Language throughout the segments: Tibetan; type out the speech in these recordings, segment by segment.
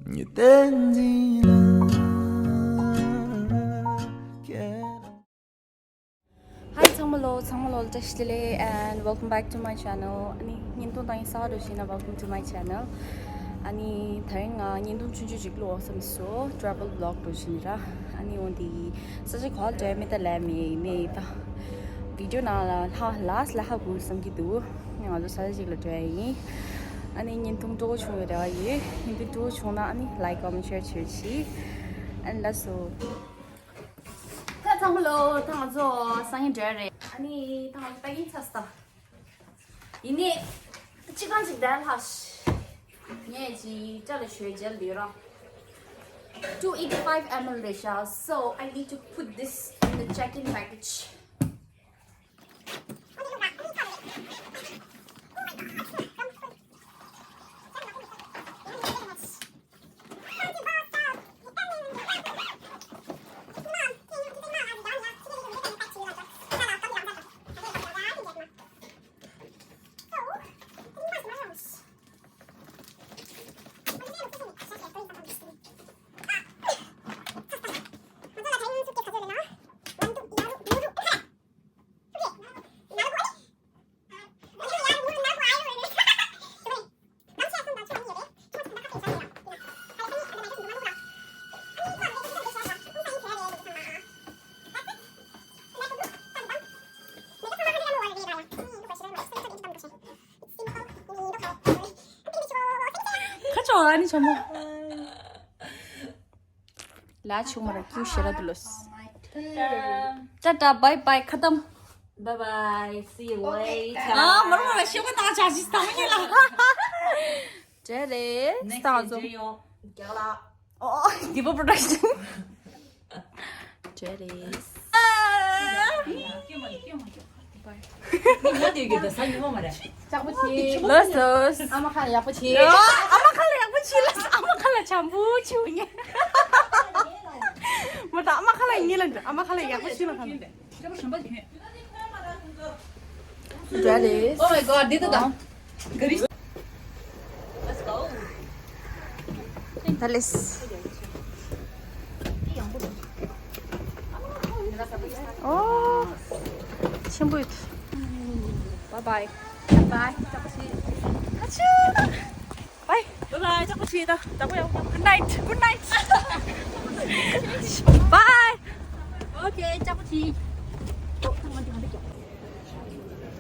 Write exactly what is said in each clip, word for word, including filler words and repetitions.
ཉི་སྟེང་འཛིན་ལ་ཁྱེད། Hi ཚང་མ་ལོ། ཚང་མ་ལོ་བཀྲ་ཤིས་བདེ་ལེགས། And welcome back to my channel. ཨ་ནི་བརྙན་ཐུང་བཏང་ཡིན་གསར་པ་འགྲོ་བཞིན་ན། Welcome to my channel. ཨ་ནི་ད་རིང་ང་བརྙན་ཐུང་ཆུང་ཆུང་ཅིག་བླུག་འོང་བསམ་སོང་། Travel vlog འགྲོ་བཞིན་ར། ཨ་ནི་འོན་ཏེ་ས་ཆ་ག་ལ་འགྲོ་ཡ་མེད་ད་ལབ་མེད་ཡིན་ནའི་ད་video ནང་ལ་ལྷག་last ལ་ཧ་གོ་བསམ་གྱི་འདུག་ང་ཚོ་ས་ཆ་ཅིག་ལ་འགྲོ་ཡ་ཡིན། ཨ་ནི་བརྙན་ཐུང་སྤྲོ་པོ་བྱུང་བའི་རེ་བ་ཡོད། བརྙན་ཐུང་སྤྲོ་པོ་བྱུང་ན་ཨ་ནི་like, comment, share བྱེད་རོགས་གྱིས། And let's go. ད་ཚང་མ་ལོ། ད་ང་ཚོ་སང་ཉིན་འགྲོ་ཡ་རེད། ཨ་ནི་ད་ང་ཚོ་ད་གིན་ཚར་སོང་། ཡིན་ནའི་ཅི་གང་ཅིག་བསྡད་ལྷག་ཤི། ངས་ཅི་སྐྲ་ལ་བྱོས་gel ལས་ར། two eighty five ml རེད་ཤག So I need to put this in the check-in baggage. ཁ་ཆོ་ཨ་ནི་ཆོ་མོ། ལ་ཆུང་མ་ར་ཀྱུ་ཤེ་ར་དུ་ལོས། ཊ་ཊ་བྷའི་བྷའི་ཁ་དམ། Bye bye. See you later. ཨ་མ་རུ་མ་ར་ཤེ་གོ་ད་ཆ་ཞིག་ད་མ་ཉེ་ལ། ཇེ་རེ་སྟག་ཚོ། ཨོ་Diva Production. ཇེ་རེ། ལོས་ལོས། ཨ་མ་ཁ་ལ་ཡག་པོ་བྱེད། ཨ་མ་ཁ་ལ་ཡག་པོ་བྱེད་ལ། ཨ་མ་ཁ་ལ་བྱམས་པོ་བྱེད་ངེ། མ་ད་ཨ་མ་ཁ་ལ་ངེ་ལ་འགྲོ། ཨ་མ་ཁ་ལ་ཡག་པོ་བྱེད་ལ་ཁ་ལ། Ready? Oh my god, this is the Let's go. ད་ལེས། ཨོ། ཆེན་པོ་ཡོད། Bye bye. Bye bye. ཨ་ཆུ། Bye. Bye bye. ཅག་པོ་ཆེ་ད། ད་པོ་ཡག་པོ། Good night. Good night. Bye. Okay, ཅག་པོ་ཆེ།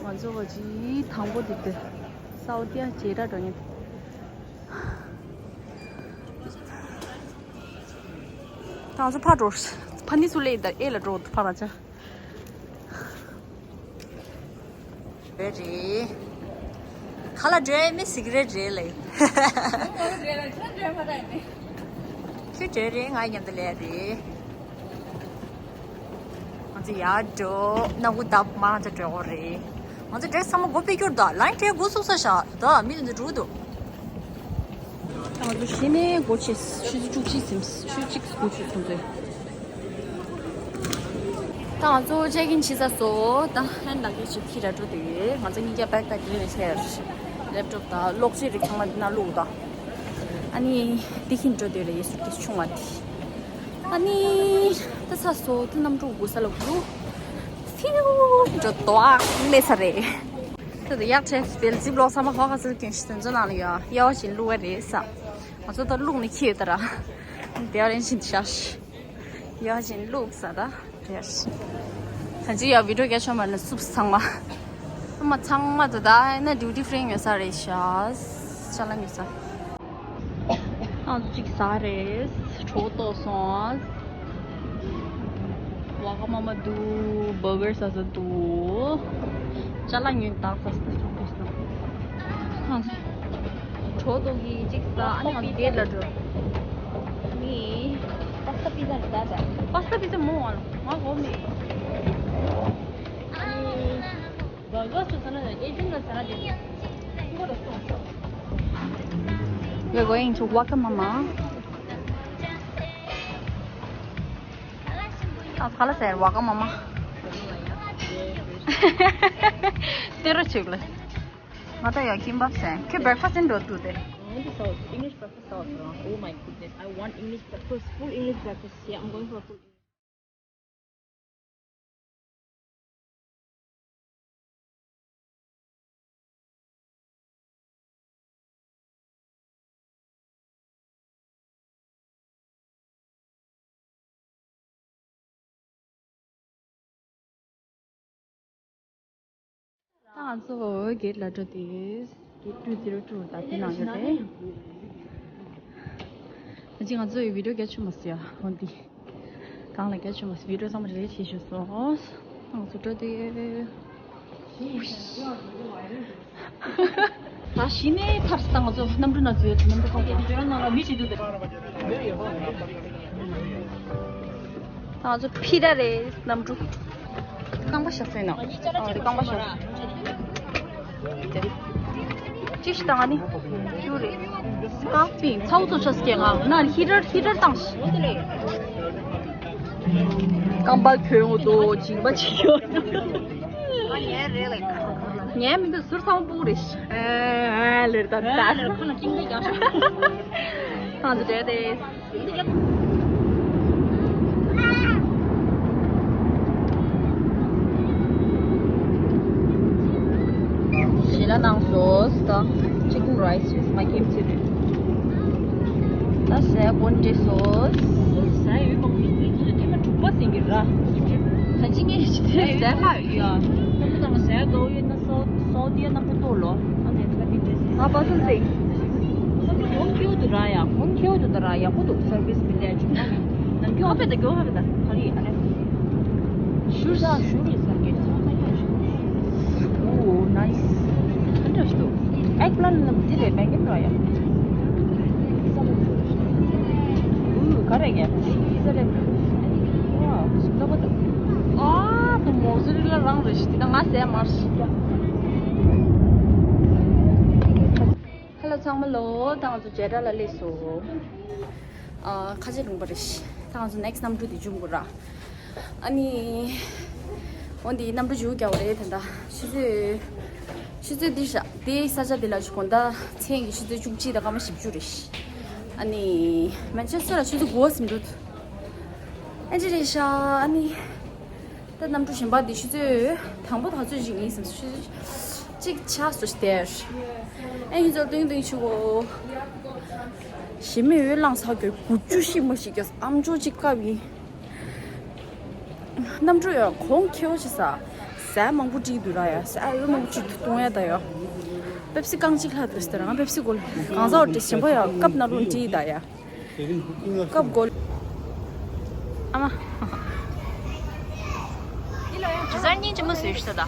ང་ཚོ་བ་ཇི་དང་པོ་དེ་དེ་སའུ་ཏི་ཡ་ཇེ་ཏྲ་འགྲོ་ཉེ། ད་ང་ཚོ་ཕར་འགྲོ། ཕ་ནི་སུ་ལེ་ད་ཨེ་ལ་འགྲོ་ཕ་ར་ཅ། རེད་རེད། ག་ལ་འགྲོ་མི་ཟིག་རེད་རེད་ལེ། ཁྱོད་འགྲོ་རེད་ང་མཉམ་དུ་ལས་རེད། ང་ཚོ་ཡར་འགྲོ། སྣ་ཁུག་བརྡབ་མ་ང་ཚོ་འགྲོ་དགོས་རེད། ང་ཚོ་འདྲེ་ཚང་མ་སྒོ་ཕྱེ་རྒྱུར་ད་ལན་འདྲེ་སྒོ་ཚུགས་ས་བཞག་ད་མི་དེ་ཚོ་འགྲོ་གི་འདུག་ང་ཚོ་གཞི་ནས་སྒོ་ཕྱེ། ཆུ་ཚོད་བཅུ་གཅིག་ཟིན། ཆུ་ཚོད་གཅིག་སྒོ་ཕྱེ་སོང་ཚེ། ད་ང་ཚོ་check in བྱེད་ས་སོ། ད་hand luggage ཁྱེར་ར་འགྲོ་དུས་ང་ཚོ་གཉིས་ཀ་bag pack ཡིན་ནས་ཆེར་laptop དང་གློག་ཆས་རིགས་ཚང་མ་འདི་ན་བླུགས་དང་། ཨ་ནི་འདི་ཁྱེར་འགྲོ་དུས་རེད། suitcase ཆུང་བ་དེ། ཨ་ནི་ད་ཚ་སོ་ད་གནམ་གྲུ་སྒུག་ས་ལ་སྒུག་ཕིའུ་འགྲོ་དོ་ཨ་ལས་ས་རེད། ད་ད་ཡག་ཆེ་སྤེལ་ཛིབ་ལོག་ཚང་མ་ཧོ་ཁ་སིལ་གྱོན་ཤི་དོན་ཚོ་ནང་ལ་ཡོད། ཡ་བ་བཞིན་བླུགས་པ་རེད་ས། ང་ཚོ་ད་བླུགས་ནས་ཁྱེར་ད་ར། དེ་བ་རེན་བཞིན་ཤ་ཤི། ཡ་བ་བཞིན་བླུགས་ས་ད་རེད། ད་ཅི་ཡ་video རྒྱ་ཆོ་མ་ན་སུབ་ཚང་མ། ཚང་མ་ཚང་མ་ད་ད་ཨེ་ན་duty free ཡོད་ས་རེད་ཤ། ཅ་ལག་ཡོད་ས། ཨ་གཅིག་ཟ་རེད། གྲོགས་ཏོག་སོང་། ཝ་ག་མ་མ་འདུག་བར་གར་ཟ་ས་འདུག་ཅ་ལག་ཉོས་བཏང་ས་ས་ཆུང་པོ་སོང་། གྲོགས་ཏོག་གིས་གཅིག་ཟ། ཨ་ནི་ང་ཚོ་date ལ་འགྲོ། ནི། pasta pizza ཟ་ད། pasta pizza མོ་ང་ལ་ང་གོ་མེད། ཨ་ནི། We're going to Wagamama. ཨ་ག་ལ་ཟེར། Wagamama. དེ་རུ་ཆུག་ལ། ང་ད་ཡང་ཁིམ་པབ་ཟེར། ཁྱོད་breakfast ཨིན་འགྲོ་ཐུབ་དེ། Breakfast sauce, English breakfast sauce. Oh my goodness, I want English breakfast, full English breakfast. Yeah, I'm going for a full English. ད་ང་ཚོ་གེ་ཊི་ལ་འགྲོ་དེ། གེ་ཊི་two zero two ད་དེ་ནང་ཡོད་རེད། ད་ཅི་ང་ཚོ་ཡི་བི་ཌི་ཡོ་རྒྱག་ཆོག་མ་སོང་ཡ། འོན་ཏེ་གང་ལ་རྒྱག་ཆོག་མ་སོང་། བི་ཌི་ཡོ་ཚང་མ་རེ་རེ་བྱེད་ཤོག་སོང་། ང་ཚོ་འགྲོ་དེ། ད་གཞི་ནས་ཐབས་སུ་བཏང་ང་ཚོ་གནམ་གྲུ་ནང་འཛུལ་ཡོད། གནམ་གྲུ་ཁག་ཅིག་འཛུལ་ནང་ལ་མི་ཅིག་འདུག་སྟེ། ད་ང་ཚོ་ཕི་ར་རེད། གནམ་གྲུ་རྐང་པ་བཞག་ས་ཡིན་ནོ། ཨ་རེད། རྐང་པ་བཞག་ཅི་ཞིག་བཏང་ཨ་ནི། ཅུ་རེད། ཀ་ཕིང་ཚ་བོ་ཚོ་ཆ་སྐྱེ་ང་ན་ཧི་ཊར་ཧི་ཊར་བཏང་ཤི། རྐང་པ་གྱོན་འོ་དོ་སྦྱིན་པ་བྱེད་ཡོད། ངའི་མི་འདུག་ཟུར་ཚང་སྤུ་རེད། ཨ་ལེར་ད་ད་ལེར་ཁོ་ན་ཅིང་ལེ་ཀྱང་ཤོག་ཁང་དུ་བྲལ་ཏེ། ཞེ་ལ་ནང་སོ་ད་chicken rice with my kimchi རེད། ད་ཟས་གོན་འདྲེས་སོ། ཟས་ཡོད་མང་པོ་ཞིག་ཐེངས་མ་དྲུག་པ་ཟིན་གྱི་ར། ད་ཅི་ངས་ཞིག་ཟས་ལྷག་ཡོད། ཁོང་ཚོ་ཚང་མ་ཟས་དགའ་བོ་ཡོད་ན་སོ་སོ་དེ་ཡ་རྣམ་པ་གཏོར་ལོ། ང་པ་སངས་ཏེ། ཁོང་ཚོ་གོང་ཁེའུ་དུ་ར་ཡ། གོང་ཁེའུ་དུ་ད་ར་ཡག་པོ་འདུག་སར་བིས་མི་ལས་བྱུང་ན་ནི་ནམ་རྒྱུན་ཨ་ཕེ་ད་གྱོ་ཨ་ཕེ་ད་ག་རེ་ཨ་རེ། ཞུར་ས་ཞུར་རེད་ས་གེ་ཚང་ཁ་ཡ་ཞུར། Oh, nice. Interesting. Eggplant ལ་དེ་རེད། བེང་གིན་ར་ཡ། ཨུ་ག་རེ་གེ་ཟ་རེད། ཝའོ་ཟླ་བ་ད། ཨ་ད་མོ་ཟི་རི་ལ་རང་རེད་ཤི། དེ་ད་ང་ཟས་མར་ཤི། ཧེ་ལོ་ཚང་མ་ལོ། ད་ང་ཚོ་ཇེ་ཌ་ལ་སླེབས་སོང་། ཨ་ཁ་ཆེ་ལུང་པ་རེད་ཤི། ད་ང་ཚོ་ནེག་སི་གནམ་གྲུ་དེ་འཇུག་དགོས་ར། ཨ་ནི། འོ་འདི་གནམ་གྲུ་འཇུག་རྒྱག་པ་རེད་ད་ལྟ། ཆུ་ཚོད། ཆུ་ཚོད་འདི་ཤ་དེ་ས་ཆ་འདི་ལ་ཞུ་དགོངས་དག་མཚན་གྱི་ཆུ་ཚོད་བཅུ་གཅིག་དང་སྐར་མ་བཞི་བཅུ་རེད། ཨ་ནི། མན་ཆེ་སི་ཊར་ལ་ཆུ་ཚོད་དགུ་པ་ཟིན་འགྲོ། ཨ་ཅི་རེད་ཤ། ཨ་ནི། ད་གནམ་གྲུ་གཞན་པ་འདི་ཆུ་ཚོད་དང་པོ་ད་ཚོད་ཅིག་ཡིན་ཟིན་ཆུ་ཚོད་གཅིག་ཆགས་སོ་ཤི་དེར། ཨ་ཡིན་ཚོར་ཏིང་ཏིང་ཆུ་གོ་ཞི་མི་འོས་ལངས་ས་གི་དགུ་བཅུ་ཤི་མ་ཞིག་གི་ཨམ་ཅོག་ཅིག་བཀབ་ཡིན། གནམ་གྲུ་ཡང་གོང་ཁེ་བོ་ཆེ་ས། ཟས་མང་པོ་བསྒྲིགས་འདུག་ར་ཡ། ཟས་འོས་མང་པོ་བསྒྲིགས་འདུག་གཏོང་ཡ་ད་ཡ། པེབ་སི་རྐང་གཅིག་ལྷག་འདུག་ཟེར་ང་པེབ་སི་གོ་ལ་གང་ཟག་འོ་འདྲེ་ཞིམ་པོ་ཡ་ཀབ་ནང་རུ་བསྒྲིགས་ད་ཡ། ཀབ་གོ་ལ། ཨ་མ། ཇི་ཟར་སྙིང་རྗེ་མོ་བཟོས་ཤི་ད།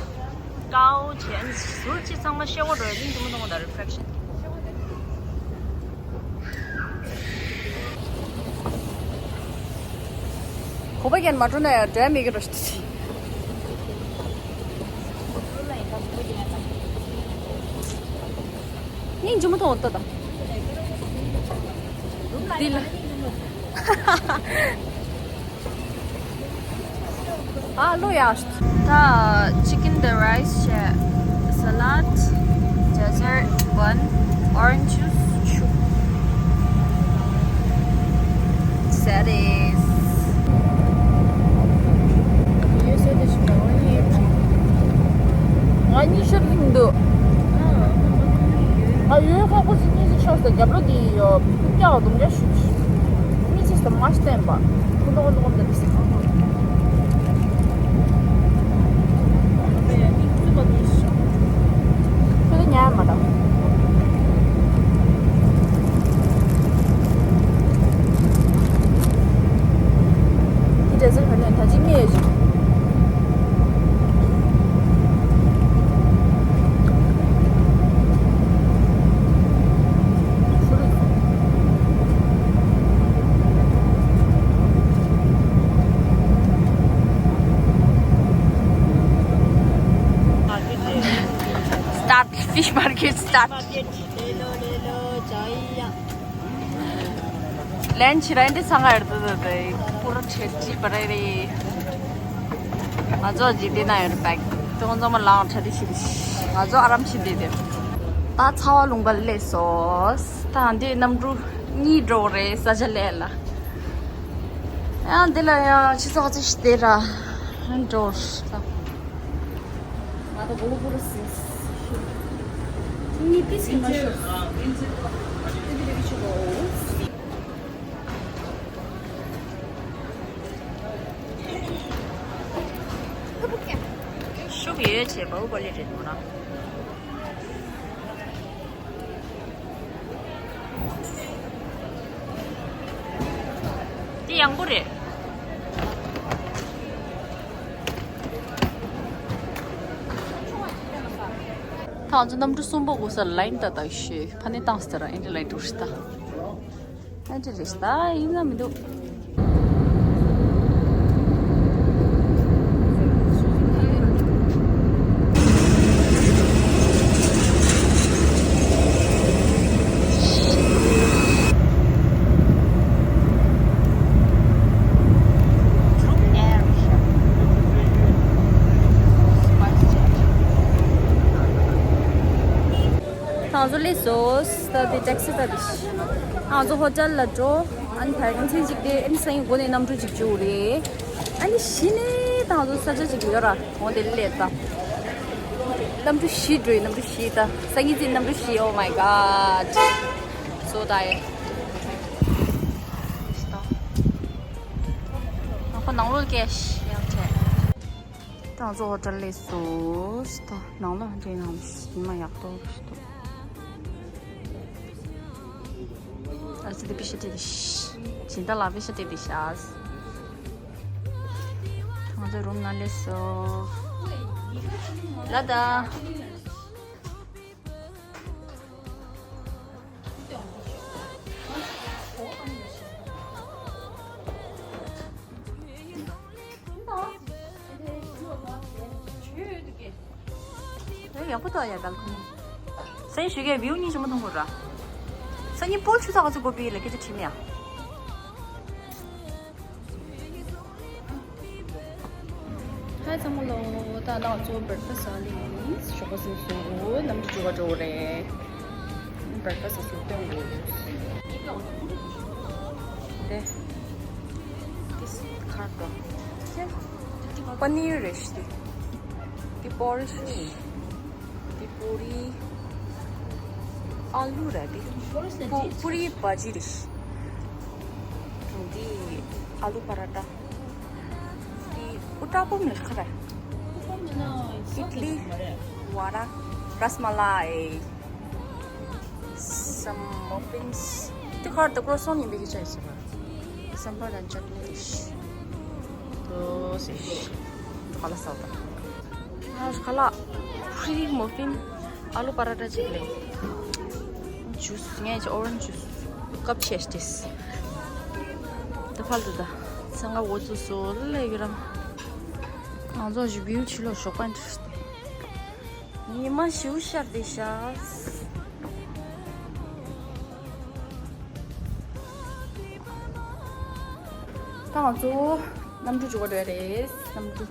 ཀའོ་ཆེན་ཟུར་ཅི་ཚང་མ་ཤེ་བོ་འགྲོ་ཡ་སྙིང་རྗེ་མོ་གཏོང་གི་ད་རེ་ཕྲེག་ཤན། གོ་པ་རྒྱན་མ་འགྲོ་ན་ཡང་འགྲོ་ཡ་མེད་ཀྱི་རོ་ཞིག་ཏུ་ཅི། སྙིང་རྗེ་མོ་མཐོང་འོ་ལྟ་དང་། འདི་ལ། ཨ་ལོ་ཡ། ད་chicken the rice བྱས། salad, dessert, bun, orange juice, ཆུ། ཟས་རེད། ཡོད་ཟེར་དེ་ཞིག་ང་གཉིས་ཤར་གྱི་མི་འདུག་ང་ཡོད་ཁག་པོ་ཞིག་གཉིས་ཀྱི་ཤར་ཟེར་རྒྱབ་ལོ་དེ་ཡོད། ཀྱག་རྡུང་རྒྱག་ཞུ། མི་ཚེ་སྟོང་མ་བསྟན་པ། ཁོ་ལོག་ལོག་འདི་རེད་ཟེར། ཁྱོད་ཉལ་མ་དང་། འདི་འདྲ་ཟེར་ག་ནས་ད་ཅི་ངས་ཞིག Start, fish market start. ले लो, ले लो, चाहिए। Lunch rent सांगा अर्थ देते हैं। पूरा छेटी पड़े रे। ང་ཚོ་ཇི་དེ་ན་ཡོད་པ། ཏོང་ཙམ་ལང་ཁྲ་དེ་ཤི་དེ་ཤི། ང་ཚོ་ཨ་རམ་ཤི་དེ་དེ། ད་ཚ་བ་ལུང་པ་ལས་སོ། ད་འདི་གནམ་གྲུ་གཉིས་འགྲོ་རེད་ས་ཆ་ལས་ལ། ཡང་འདི་ལ་ཡང་ཆུ་ཚོད་ཅིག་དེ་ར་འགྲོ། ང་ད་གོ་ལོ་བུ་རུ་སིང་སིང་ནི་ཏིས་ཀྱི་མ་ཤོར། ཤུགས་ཡོད་བྱས་པའུ་པ་ལི་རེད་འདུག་ན། འདི་ཡང་པོ་རེད། ད་ང་ཚོ་གནམ་གྲུ་གསུམ་པ་སྒུག་ས་ལ་ཡིན་ད། ད་ཤི་ཕ་ནི་བཏང་སྟེ་ར་ཨེ་འདྲ་ལ་འགྲོ་ཤི་ད། ཨེ་འདྲ་རེད་ཤི་ད་ཡིན་ན་མི་འདུག་ང་ཚོ་སླེབས་སོང་། ད་དེ་ཊེག་སི་ད་དེ། ང་ཚོ་ཧོ་ཊེལ་ལ་འགྲོ། ཨ་ནི་ཕར་གིན་ཚན་གཅིག་དེ་ཨ་ནི་སང་ཉིན་དགོང་ནས་གནམ་གྲུ་གཅིག་འགྲོ་རེད། ཨ་ནི་གཞི་ནས་ད་ང་ཚོ་ས་ཆ་གཅིག་ཡོད་ར། འོ་དེ་སླེབས་ད། གནམ་གྲུ་བཞི་འགྲོ་ཡི། གནམ་གྲུ་བཞི་ད། སང་ཉིན་ཚེ་གནམ་གྲུ་བཞི། Oh my god, so tired. ང་ཁོ་ནང་ལོགས་སྐད་ཡང་བྲལ། ད་ང་ཚོ་ཧོ་ཊེལ་སླེབས་སོང་། ད་ནང་ལོགས་འདྲེ་ནང་ཉི་མ་ཡག་པོ་ཞིག་འདུག་ཨ་ཙི་དེ་པི་ཤ་དེ་དེ་ཤི། སྦྱིན་བདག་ལགས་པི་ཤ་དེ་དེ་ཤ། ང་ཚོ་རུམ་ནང་སླེབས་སོང་། ལ་ད། ཡག་པོ་འདུག་ཡ་བལ་ཀོ་ནི། སང་ཉིན་ཞོགས་ཀས་བིའུ་གཉིས་ཆེན་པོ་མཐོང་དགོས་ར། སང་ཉིན་སྤོ་ཆུ་ཚོད་ག་ཚོད་འགོ་པི་ལ་སྐད་ཆ་དྲིས་མེད་ཡ། ཧའི་ཚང་མ་ལོ། ད་ང་ཚོ་བྷེག་ཕ་སི་ཟ་ལི། ཞོགས་པ་སིམ་སོང་། གནམ་གྲུ་མཇུག་ག་འགྲོ་རེད། བྷེག་ཕ་སི་ཟ་སོང་སྟོན་དགོས། དེ། དེ་ཁར་དོ། པ་ནིར་རེད་ཤི། དེ་པོ་རི་ཤི། དེ་པུ་རི། ཨ་ལུ་ར་དེ། པུ་པུ་རི་བ་ཇི་རེད་ཤི། དེ་ཨ་ལུ་པ་ར་ཏ། དེ་ཨུ་ཏ་པམ་ལ་ཁ་ར། ཨིཌ་ལི། བ་ར། རཱས་མ་ལའི། Some muffins. དེ་ཁར་དུ་ཀྲོ་སོན་ཡིན་པའི་སྐད་ཆ་ཡིན་ཟེར་བ། སམ་བར་དང་ཅཊ་ནི་ཨིཤ། དོ་སེ་ཤ། ཁ་ལག་ཟ་བ། ཨ་ཁ་ལག་ཕྲི་མོ་ཕིན། ཨ་ལུ་པ་ར་ཏ་ཅིག་ལས། ཇུས་ངས་ཀྱི་ཨོ་རེན་ཇུས་ཀབ་ཆེ་ཤ་ཏིས། ད་ཕལ་དུ་ད། སང་ག་འོ་ཙུ་སོ་ལ་ཡུ་རམ། ང་ཚོ་ཞི་བིའུ་ཆི་ལོ་ཞོགས་པ་འདྲི། ཉི་མ་ཞིའུ་ཤར་བསྡད་ཤག་ད་ང་ཚོ་གནམ་གྲུ་མཇུག་ག་འགྲོ་ཡ་རེད། གནམ་གྲུ།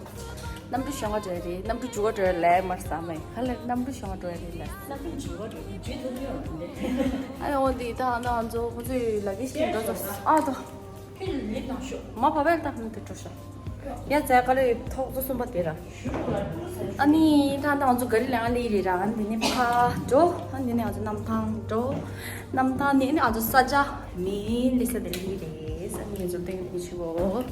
གནམ་གྲུ་གཞོན་ག་འགྲོ་ཡ་རེད། གནམ་གྲུ་མཇུག་ག་འགྲོ་ཡ་ལས་མར་ཟ་མེད་ག་ལེར། གནམ་གྲུ་གཞོན་ག་འགྲོ་ཡ་རེད་ལ། གནམ་གྲུ་མཇུག་ག་འགྲོ་ཡ་རེད། ཨ་ཡོ་འདི་ད་ང་ཚོ་ཁོ་ཚོའི་ལ་གེ་ཤི་འགྲོ་ཚོ། ཨ་ད། ཁྱོད་ལིབ་ནང་ཤོག་མ་བབས་པས་ད་ཧམ་དུ་འགྲོ་ཤོག་ཡ་ཙའི་ཀ་ལོའི་ཐོག་ཚོ་གསུམ་པ་དེ་ར། ཨ་ནི་ད་ད་ང་ཚོ་ག་རི་ལ་ཡང་སླེབས་རེད་ར། ཨ་ནི་འདི་ནས་ཕར་འགྲོ། ཨ་ནི་འདི་ནས་ང་ཚོ་གནམ་ཐང་འགྲོ། གནམ་ཐང་ནས་ཨ་ནི་ང་ཚོ་ས་ཆ་མི་སླེབས་ས་དེ་སླེབས་རེད། ཨ་ནི་ང་ཚོ་སྟེང་གི་ཆུ་བོ།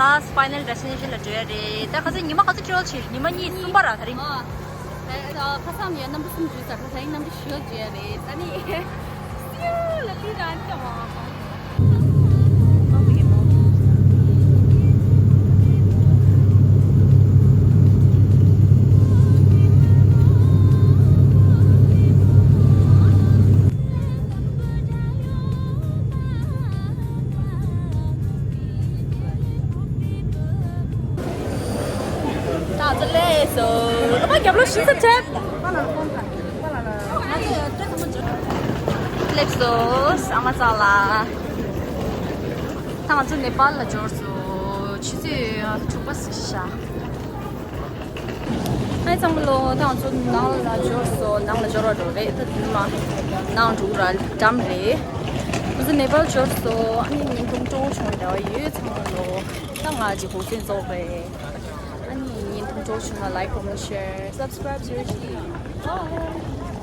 ཨ་ཕའི་ནལ་ཌེ་སི་ཊི་ནེ་ཤན་ལ་འགྲོ་ཡ་རེད། ད་ཁ་སང་ཉི་མ་ག་ཚོད་འགྲོ་ཕྱིན། ཉི་མ་གཉིས་གསུམ་པ་ར་ད་རིང་། ཨ་ཁ་སང་ཡ་གནམ་གྲུ་གསུམ་འགྲོ་ས་ད་ད་རིང་གནམ་གྲུ་བཞི་འགྲོ་ཡ་རེད། ད་ནི་སིའུ་ལ་ལི་ར་ཨན་ཀྱང་བ། ང་ཚོ་སླེབས་སོང་། ཨ་མ་རྒྱབ་ལོགས་ཤིན་ཙམ་ཐེབས། སླེབས་སོང་། ཨ་མ་ཚང་ལ། ད་ང་ཚོ་ནེ་པཱལ་ལ་འབྱོར་སོང་། ཆུ་ཚོད་དྲུག་པ་ཟིན་ཤག་ཨ་ཚང་མ་ལོ། ད་ང་ཚོ་ནང་ལ་འབྱོར་སོང་། ནང་ལ་འབྱོར་བ་འགྲོ་རེད། ད་དེ་མ་ནང་འགྲོ་ར་འགྲམ་རེད། ང་ཚོ་ནེ་པཱལ་འབྱོར་སོང་། ཨ་ནི་བརྙན་ཐུང་སྤྲོ་བོ་བྱུང་འདྲ་བ་ཡོད། ཚང་མ་ལོ། ད་ང་གཅིག་གུང་སེང་རྫོགས་རེད། ཨ་ནི་བརྙན་ཐུང་སྤྲོ་བོ་བྱུང་ན་like, comment, share, subscribe ཟེར་ཞིག Bye.